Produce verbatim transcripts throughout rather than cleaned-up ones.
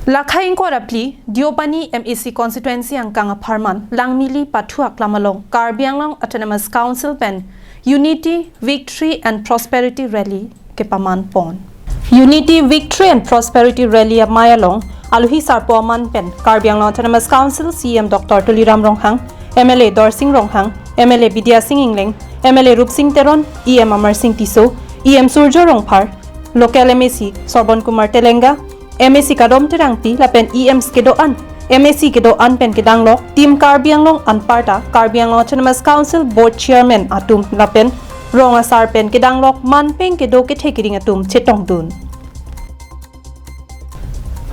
Lakhai ingkoi ra phli, Deopani M A C constituency angkang apharman Langmili pathu aklam along Karbi Anglong Autonomous Council pen Unity, Victory and Prosperity Rally kepaman pon. Unity, Victory and Prosperity Rally amei along alohi sarpo aman pen Karbi Anglong Autonomous Council C E M Doctor Tuliram Ronghang, M L A Dorsing Ronghang, M L A Bidya Sing Engleng, M L A Rupsing Teron, E M Amarsing Tisso, E M Surjya Rongphar, local M A C Sorbon Kumar Telenga, M A C Kadom Terangpi lapen E Ms kedo-an, M A C kedo-an pen kedanglok Team Karbi Anglong anparta Karbi Anglong Autonomous Council Board Chairman atum lapen rong asar pen kedanglok manpeng kedo kethe kering atum chetongdun.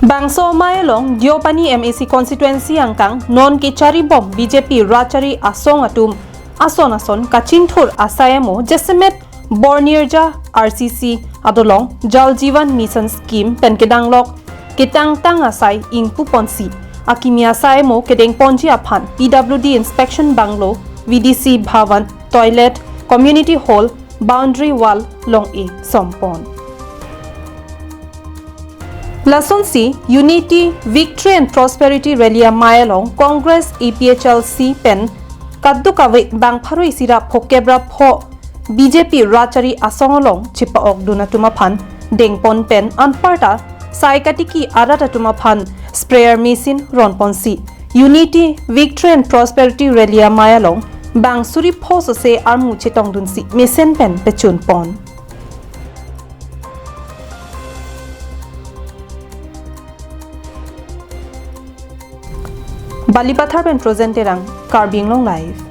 Bangso amei along Deopani M A C constituency angkang non kechari bom B J P rachari asong atum ason ason kachingthur asai amo jasemet Bornirja R C C adolong Jal Jeevan Mission Scheme pen kedanglok ketangtang asai ingpu ponsi, akimi asai amo kedeng ponji aphan P W D Inspection Bungalow, V D C Bhavan, Toilet, Community Hall, Boundary Wall long-e som pon. Lasonsi Unity, Victory and Prosperity Rally amei along Congress, A P H L C pen kadokave bang pharo isi ra phokep ra pho B J P rachari asong along chepa-okdun atum aphan dengpon pen anparta sai katiki arat atum aphan sprayer machine ronponsi Unity, Victory and Prosperity Rally amei along bang suri pho sose armu chetongdunsi mesen pen pechun pon. Balipathar pen Projen Terang, Karbi Anglong Live.